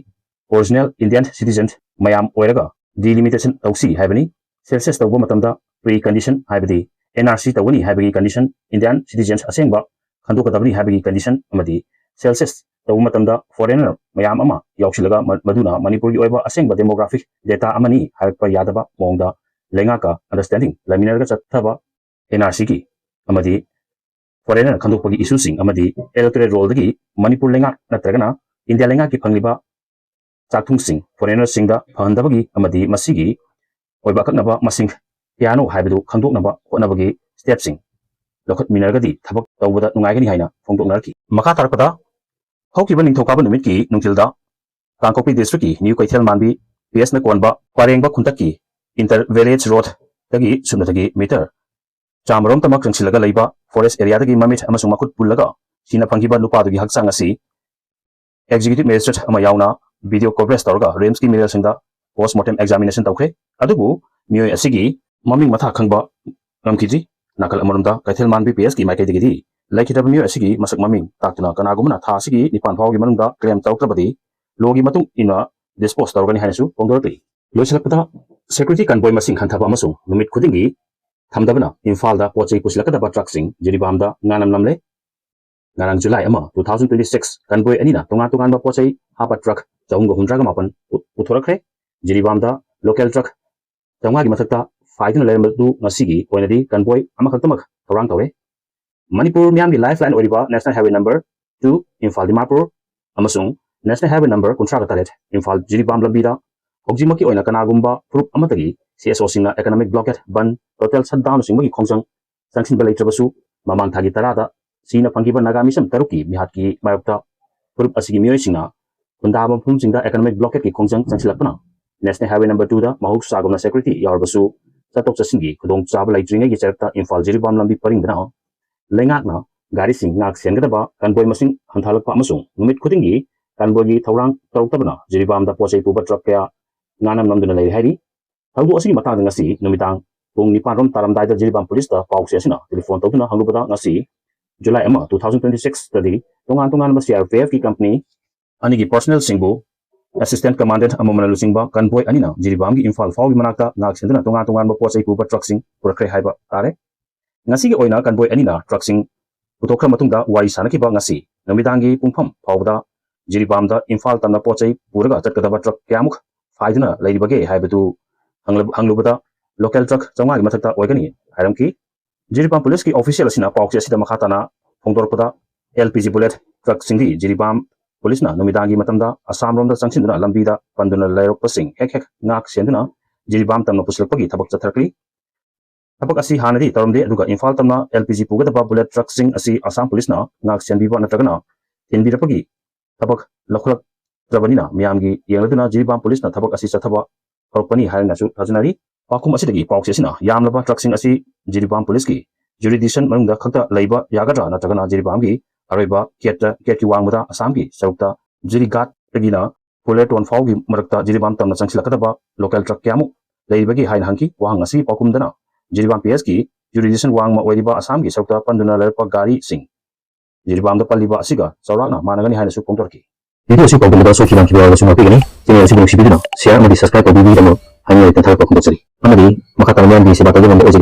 original Indian citizen ꯃꯌꯥꯝ ꯑꯣꯏꯔꯒ delimitation ꯇꯧꯁꯤ ꯍꯥꯏꯕꯅꯤ꯫ Census ꯇꯧꯕ ꯃꯇꯝꯗ pre condition ꯍꯥꯏꯕꯗꯤ N R C ꯇꯧꯒꯅꯤ ꯍꯥꯏꯕꯒꯤ condition, Indian citizens ꯑꯁꯦꯡꯕ ꯈꯟꯗꯣꯛꯀꯗꯕꯅꯤ ꯍꯥꯏꯕꯒꯤ condition ꯑꯃꯗꯤ census ꯇꯧꯕ ꯃꯇꯝꯗ foreigner ꯃꯌꯥꯝ ꯑꯃ ꯌꯥꯎꯁꯤꯜꯂꯒ ꯃ-, ꯃꯗꯨꯅ ꯃꯅꯤꯄꯨꯔꯒꯤ ꯑꯣꯏꯕ ꯑꯁꯦꯡꯕ demographic data ꯑꯃꯅꯤ ꯍꯥꯏꯔꯛꯄ ꯌꯥꯗꯕ ꯃꯑꯣꯡꯗ ꯂꯩꯉꯥꯛꯀ understanding ꯂꯩꯃꯤꯟꯅꯔꯒ ꯆꯠꯊꯕ N R C ꯒꯤ ꯑꯃꯗꯤ foreigner ꯈꯟꯗꯣꯛꯄꯒꯤ issue ꯁꯤꯡ ꯑꯃꯗꯤ electoral roll ꯗꯒꯤ ꯃꯅꯤꯄꯨꯔ ꯂꯩꯉꯥꯛ ꯅꯠꯇ꯭ꯔꯒꯅ ꯏꯟꯗꯤꯌꯥ ꯂꯩꯉꯥꯛꯀꯤ ꯐꯪꯂꯤꯕ ꯆꯥꯛꯊꯨꯡꯁꯤꯡ foreigner ꯁꯤꯡꯗ ꯐꯪꯍꯟꯗꯕꯒꯤ ꯑꯃꯗꯤ ꯃꯁꯤꯒꯤ ꯑꯣꯏꯕ ꯑꯀꯛꯅꯕ ꯃꯁꯤꯡ ꯀꯌꯥꯅꯣ ꯍꯥꯏꯕꯗꯨ ꯈꯪꯗꯣꯛꯅꯕ ꯍꯣꯠꯅꯕꯒꯤ step ꯁꯤꯡ ꯂꯧꯈꯠꯃꯤꯟꯅꯔꯒꯗꯤ ꯊꯕꯛ ꯇꯧꯕꯗ ꯅꯨꯡꯉꯥꯏꯒꯅꯤ ꯍꯥꯏꯅ ꯐꯣꯡꯗꯣꯛꯅꯔꯛꯈꯤ꯫ ꯃꯈꯥ ꯇꯥꯔꯛꯄꯗ ꯍꯧꯈꯤꯕ ꯅꯤꯡꯊꯧꯀꯥꯕ ꯅꯨꯃꯤꯠꯀꯤ ꯅꯨꯡꯊꯤꯜꯗ ꯀꯥꯡꯄꯣꯛꯄꯤ district ꯀꯤ ꯅ꯭ꯌꯨ ꯀꯩꯊꯦꯜ ꯃꯥꯟꯕꯤ ꯄꯤ ꯑꯦꯁꯅ ꯀꯣꯟꯕ ꯄꯔꯦꯡꯕ ꯈꯨꯟꯇꯛꯀꯤ inter village road ꯗꯒꯤ ꯁꯨꯞꯅꯇꯒꯤ ꯃꯤꯇꯔ ꯆꯥꯝꯃꯔꯣꯝꯇꯃꯛ ꯆꯪꯁꯤꯜꯂꯒ ꯂꯩꯕ forest area ꯗꯒꯤ ꯃꯃꯤꯠ ꯑꯃꯁꯨꯡ ꯃꯈꯨꯠ ꯄꯨꯜꯂꯒ ꯁꯤꯅ ꯐꯪꯈꯤꯕ ꯅꯨꯄꯥꯗꯨꯒꯤ ꯍꯛꯆꯥꯡ ꯑꯁꯤ executive magistrate ꯑꯃ ꯌꯥꯎꯅ video coverage ꯇꯧꯔꯒ ꯔꯤꯝꯁꯀꯤ ꯃꯤꯔꯦꯜꯁꯤꯡꯗ post mortem examination ꯇꯧꯈ꯭ꯔꯦ꯫ ꯑꯗꯨꯕꯨ ꯃꯤꯑꯣꯏ ꯑꯁꯤꯒꯤ ꯃꯃꯤꯡ ꯃꯊꯥ ꯈꯪꯕ ꯉꯝꯈꯤꯗ꯭ꯔꯤ꯫ ꯅꯥꯀꯜ ꯑꯃꯔꯣꯝꯗ ꯀꯩꯊꯦꯜ ꯃꯥꯟꯕꯤ ꯄꯤ ꯑꯦꯁꯀꯤ ꯃꯥꯏꯀꯩꯗꯒꯤꯗꯤ ꯂꯩꯈꯤꯗ꯭ꯔꯕ ꯃꯤꯑꯣꯏ ꯑꯁꯤꯒꯤ ꯃꯁꯛ ꯃꯃꯤꯡ ꯇꯥꯛꯇꯨꯅ ꯀꯅꯥꯒꯨꯝꯕꯅ ꯊꯥ ꯑꯁꯤꯒꯤ ꯅꯤꯄꯥꯟ ꯐꯥꯎꯒꯤ ꯃꯅꯨꯡꯗ claim ꯇꯧꯔꯛꯇ꯭ꯔꯕꯗꯤ law ꯒꯤ ꯃꯇꯨꯡ ꯏꯟꯅ dispose ꯇꯧꯔꯒꯅꯤ ꯍꯥꯏꯅꯁꯨ ꯐꯣꯡꯗꯣꯔꯛꯂꯤ꯫ ꯂꯣꯏꯁꯤꯜꯂꯛꯄꯗ, security convoy ꯃꯁꯤꯡ ꯍꯟꯊꯕ ꯑꯃꯁꯨꯡ ꯅꯨꯃꯤꯠ ꯈꯨꯗꯤꯡꯒꯤ ꯊꯝꯗꯕꯅ ꯏꯝꯐꯥꯜꯗ ꯄꯣꯠ ꯆꯩ ꯄꯨꯁꯤꯜꯂꯛꯀꯗꯕ truck ꯁꯤꯡ ꯖꯤꯔꯤꯕꯥꯝꯗ ꯉꯥ ꯅꯝ ꯅꯝꯂꯦ꯫ ꯉꯔꯥꯡ July ꯑꯃ, two thousand twenty six, convoy ꯑꯅꯤꯅ ꯇꯣꯉꯥꯟ ꯇꯣꯉꯥꯟꯕ ꯄꯣꯠ ꯆꯩ ꯍꯥꯞꯄ truck ꯆꯍꯨꯝꯒ ꯍꯨꯝꯗ꯭ꯔꯥꯒ ꯃꯥꯄꯟ ꯄꯨ-, ꯄꯨꯊꯣꯔꯛꯈ꯭ꯔꯦ꯫ ꯖꯤꯔꯤꯕꯥꯝꯗ local truck ꯆꯥꯝꯃꯉꯥꯒꯤ ꯃꯊꯛꯇ ꯐꯥꯏꯗꯨꯅ ꯂꯩꯔꯝꯕꯗꯨ ꯉꯁꯤꯒꯤ ꯑꯣꯏꯅꯗꯤ convoy ꯑꯃꯈꯛꯇꯃꯛ ꯊꯧꯔꯥꯡ ꯇꯧꯔꯦ꯫ ꯃꯅꯤꯄꯨꯔ ꯃꯤꯌꯥꯝꯒꯤ lifeline ꯑꯣꯏꯔꯤꯕ National Highway number two, Imphal Dimapur, ꯑꯃꯁꯨꯡ National Highway number ꯀꯨꯟꯊ꯭ꯔꯥꯒ ꯇꯔꯦꯠ, ꯏꯝꯐꯥꯜ ꯖꯤꯔꯤꯕꯥꯝ ꯂꯝꯕꯤꯗ ꯍꯧꯖꯤꯛꯃꯛꯀꯤ ꯑꯣꯏꯅ ꯀꯅꯥꯒꯨꯝꯕ ꯐꯨꯔꯨꯞ ꯑꯃꯠꯇꯒꯤ ꯁꯤ ꯑꯦꯁ ꯑꯣꯁꯤꯡꯅ economic blockade, ꯕꯟ, ꯇꯣꯇꯦꯜ ꯁꯠꯗꯥꯎꯟꯁꯤꯡꯕꯒꯤ ꯈꯣꯡꯖꯪ ꯆꯪꯁꯤꯟꯕ ꯂꯩꯇ꯭ꯔꯕꯁꯨ, ꯃꯃꯥꯡ ꯊꯥꯒꯤ ꯇꯔꯥꯗ ꯁꯤꯅ ꯐꯪꯈꯤꯕ ꯅꯥꯒꯥ ꯃꯤꯁꯝ ꯇꯔꯨꯛꯀꯤ ꯃꯤꯍꯥꯠꯀꯤ ꯃꯥꯌꯣꯛꯇ ꯐꯨꯔꯨꯞ ꯑꯁꯤꯒꯤ ꯃꯤꯑꯣꯏꯁꯤꯡꯅ ꯈꯨꯟꯗꯥꯕ ꯃꯐꯝꯁꯤꯡꯗ economic blockade ꯀꯤ ꯈꯣꯡꯖꯪ ꯆꯪꯁꯤꯜꯂꯛꯄꯅ National Highway number two ꯗ ꯃꯍꯧꯁꯥꯒꯨꯝꯅ security ꯌꯥꯎꯔꯕꯁꯨ ꯆꯠꯊꯣꯛ ꯆꯠꯁꯤꯟꯒꯤ ꯈꯨꯗꯣꯡꯆꯥꯕ ꯂꯩꯇ꯭ꯔꯤꯉꯩꯒꯤ ꯆꯔꯛꯇ ꯏꯝꯐꯥꯜ ꯖꯤꯔꯤꯕꯥꯝ ꯂꯝꯕꯤ ꯄꯔꯤꯡꯗꯅ ꯂꯩꯉꯥꯛꯅ ꯒꯥꯔꯤꯁꯤꯡ ꯉꯥꯛ ꯁꯦꯟꯒꯗꯕ convoy ꯃꯁꯤꯡ ꯍꯟꯊꯍꯜꯂꯛꯄ ꯑꯃꯁꯨꯡ ꯅꯨꯃꯤꯠ ꯈꯨꯗꯤꯡꯒꯤ convoy ꯒꯤ ꯊꯧꯔꯥꯡ ꯇꯧꯔꯛꯇꯕꯅ ꯖꯤꯔꯤꯕꯥꯝꯗ ꯄꯣꯠ ꯆꯩ ꯄꯨꯕ truck ꯀꯌꯥ ꯉꯥꯅꯝ ꯅꯝꯗꯨꯅ ꯂꯩꯔꯦ ꯍꯥꯏꯔꯤ꯫ ꯊꯧꯗꯣꯛ ꯑꯁꯤꯒꯤ ꯃꯇꯥꯡꯗ ꯉꯁꯤ ꯅꯨꯃꯤꯗꯥꯡ ꯄꯨꯡ ꯅꯤꯄꯥꯟ ꯔꯣꯝ ꯇꯥꯔꯝꯗꯥꯏꯗ ꯖꯤꯔꯤꯕꯥꯝ ꯄꯨꯂꯤꯁꯇ ꯄꯥꯎꯆꯦ ꯑꯁꯤꯅ telephone ꯇꯧꯗꯨꯅ ꯍꯪꯂꯨꯕꯗ, ꯉꯁꯤ July ꯑꯃ, two thousand twenty six ꯇꯗꯤ ꯇꯣꯉꯥꯟ ꯇꯣꯉꯥꯟꯕ ꯁꯤ ꯑꯥꯔ ꯄꯤ ꯑꯦꯐ ꯀꯤ company ꯑꯅꯤꯒꯤ personnel ꯁꯤꯡꯕꯨ assistant commandant ꯑꯃꯃꯝꯅ ꯂꯨꯆꯤꯡꯕ convoy ꯑꯅꯤꯅ ꯖꯤꯔꯤꯕꯥꯝꯒꯤ ꯏꯝꯐꯥꯜ ꯐꯥꯎꯒꯤ ꯃꯅꯥꯛꯇ ꯉꯥꯛ ꯁꯦꯟꯗꯨꯅ ꯇꯣꯉꯥꯟ ꯇꯣꯉꯥꯟꯕ ꯄꯣꯠ ꯆꯩ ꯄꯨꯕ truck ꯁꯤꯡ ꯄꯨꯔꯛꯈ꯭ꯔꯦ ꯍꯥꯏꯕ ꯇꯥꯔꯦ꯫ ꯉꯁꯤꯒꯤ ꯑꯣꯏꯅ convoy ꯑꯅꯤꯅ truck ꯁꯤꯡ ꯄꯨꯊꯣꯛꯈ꯭ꯔ ꯃꯇꯨꯡꯗ ꯋꯥꯔꯤ ꯁꯥꯅꯈꯤꯕ ꯉꯁꯤ ꯅꯨꯃꯤꯗꯥꯡꯒꯤ ꯄꯨꯡꯐꯝ ꯐꯥꯎꯕꯗ ꯖꯤꯔꯤꯕꯥꯝꯗ ꯏꯝꯐꯥꯜ ꯇꯝꯅ ꯄꯣꯠ ꯆꯩ ꯄꯨꯔꯒ ꯆꯠꯀꯗꯕ truck ꯀꯌꯥꯃꯨꯛ ꯐꯥꯏꯗꯨꯅ ꯂꯩꯔꯤꯕꯒꯦ ꯍꯥꯏꯕꯗꯨ ꯍꯪꯂ-, ꯍꯪꯂꯨꯕꯗ local truck ꯆꯥꯝꯃꯉꯥꯒꯤ ꯃꯊꯛꯇ ꯑꯣꯏꯒꯅꯤ ꯍꯥꯏꯔꯝꯈꯤ꯫ ꯖꯤꯔꯤꯕꯥꯝ ꯄꯨꯂꯤꯁꯀꯤ official ꯑꯁꯤꯅ ꯄꯥꯎꯆꯦ ꯑꯁꯤꯗ ꯃꯈꯥ ꯇꯥꯅ ꯐꯣꯡꯗꯣꯔꯛꯄꯗ, L P G bullet truck ꯁꯤꯡꯗꯤ ꯖꯤꯔꯤꯕꯥꯝ ꯄꯨꯂꯤꯁꯅ ꯅꯨꯃꯤꯗꯥꯡꯒꯤ ꯃꯇꯝꯗ ꯑꯁꯥꯝ ꯔꯣꯝꯗ ꯆꯪꯁꯤꯟꯗꯨꯅ ꯂꯝꯕꯤꯗ ꯄꯟꯗꯨꯅ ꯂꯩꯔꯛꯄꯁꯤꯡ ꯍꯦꯛ ꯍꯦꯛ ꯉꯥꯛ ꯁꯦꯟꯗꯨꯅ ꯖꯤꯔꯤꯕꯥꯝ ꯇꯝꯅ ꯄꯨꯁꯤꯜꯂꯛꯄꯒꯤ ꯊꯕꯛ ꯆꯠꯊꯔꯛꯂꯤ꯫ ꯊꯕꯛ ꯑꯁꯤ ꯍꯥꯟꯅꯗꯤ ꯇꯧꯔꯝꯗꯦ, ꯑꯗꯨꯒ ꯏꯝꯐꯥꯜ ꯇꯝꯅ L P G ꯄꯨꯒꯗꯕ bullet truck ꯁꯤꯡ ꯑꯁꯤ ꯑꯁꯥꯝ ꯄꯨꯂꯤꯁꯅ ꯉꯥꯛ ꯁꯦꯟꯕꯤꯕ ꯅꯠꯇ꯭ꯔꯒꯅ ꯊꯤꯟꯕꯤꯔꯛꯄꯒꯤ ꯊꯕꯛ ꯂꯧꯈꯠꯂꯛ-, ꯂꯩꯔꯛꯇ꯭ꯔꯕꯅꯤꯅ ꯃꯤꯌꯥꯝꯒꯤ ꯌꯦꯡꯂꯗꯨꯅ ꯖꯤꯔꯤꯕꯥꯝ ꯄꯨꯂꯤꯁꯅ ꯊꯕꯛ ꯑꯁꯤ ꯆꯠꯊꯕ ꯍꯧꯔꯛꯄꯅꯤ ꯍꯥꯏꯅꯁꯨ ꯊꯥꯖꯅꯔꯤ꯫ ꯄꯥꯎꯈꯨꯝ ꯑꯁꯤꯗꯒꯤ ꯄꯥꯎꯆꯦ ꯑꯁꯤꯅ ꯌꯥꯝꯂꯕ ꯇ꯭ꯔꯛꯁꯤꯡ ꯑꯁꯤ ꯖꯤꯔꯤꯕꯥꯝ ꯄꯨꯂꯤꯁꯀꯤ ꯖꯨꯔꯤꯗꯤꯁꯟ ꯃꯅꯨꯡꯗ ꯈꯛꯇ ꯂꯩꯕ ꯌꯥꯒꯗ꯭ꯔꯥ, ꯅꯠꯇ꯭ꯔꯒꯅ ꯖꯤꯔꯤꯕꯥꯝꯒꯤ ꯑꯔꯣꯏꯕ ꯒꯦꯠꯇ, ꯒꯦꯠꯀꯤ ꯋꯥꯡꯃꯗ ꯑꯁꯥꯝꯒꯤ ꯁꯔꯨꯛꯇ ꯖꯤꯔꯤꯒꯥꯠꯇꯒꯤꯅ ꯐꯨꯂꯦꯇꯣꯟ ꯐꯥꯎꯒꯤ ꯃꯔꯛꯇ ꯖꯤꯔꯤꯕꯥꯝ ꯇꯝꯅ ꯆꯪꯁꯤꯜꯂꯛꯀꯗꯕ ꯂꯣꯀꯦꯜ ꯇ꯭ꯔꯛ ꯀꯌꯥꯃꯨꯛ ꯂꯩꯔꯤꯕꯒꯦ ꯍꯥꯏꯅ ꯍꯪꯈꯤ꯫ ꯋꯥꯍꯪ ꯑꯁꯤ ꯄꯥꯎꯈꯨꯝꯗꯅ ꯖꯤꯔꯤꯕꯥꯝ ꯄꯤ ꯑꯦꯁꯀꯤ ꯖꯨꯔꯤꯗꯤꯁꯟ ꯋꯥꯡꯃ ꯑꯣꯏꯔꯤꯕ ꯑꯁꯥꯝꯒꯤ ꯁꯔꯨꯛꯇ ꯄꯟꯗꯨꯅ ꯂꯩꯔꯛꯄ ꯒꯥꯔꯤꯁꯤꯡ ꯖꯤꯔꯤꯕꯥꯝꯗ ꯄꯜꯂꯤꯕ ꯑꯁꯤꯒ ꯆꯥꯎꯔꯥꯛꯅ ꯃꯥꯟꯅꯒꯅꯤ ꯍꯥꯏꯅꯁꯨ ꯐꯣꯡꯗꯣꯔꯛꯈꯤ꯫ ꯚꯤꯗꯤꯑꯣ ꯑꯁꯤ ꯄꯥꯎꯗꯝꯗ ꯁꯣꯏꯈꯤꯕ ꯂꯥꯟꯈꯤꯕ ꯌꯥꯎꯔꯒꯁꯨ ꯉꯥꯛꯄꯤꯒꯅꯤ꯫ ꯆꯦꯅꯦꯜ ꯑꯁꯤꯕꯨ ꯅꯨꯡꯁꯤꯕꯤꯗꯨꯅ ꯁꯤꯌꯔ ꯑꯃꯗꯤ ꯁꯕꯁꯀ꯭ꯔꯥꯏꯕ ꯇꯧꯕꯤꯕꯒꯤꯗꯃꯛ ꯍꯥꯏꯅꯤꯡꯉꯥꯏ ꯂꯩꯇꯅ ꯊꯥꯒꯠꯄ ꯐꯣꯡꯗꯣꯛꯆꯔꯤ꯫ ꯑꯃꯗꯤ ꯃꯈꯥ ꯇꯥꯅ ꯃꯌꯥꯝꯒꯤ ꯁꯦꯕꯥ ꯇꯧꯕ ꯉꯝꯕ ꯑꯣꯏꯖꯒꯦ꯫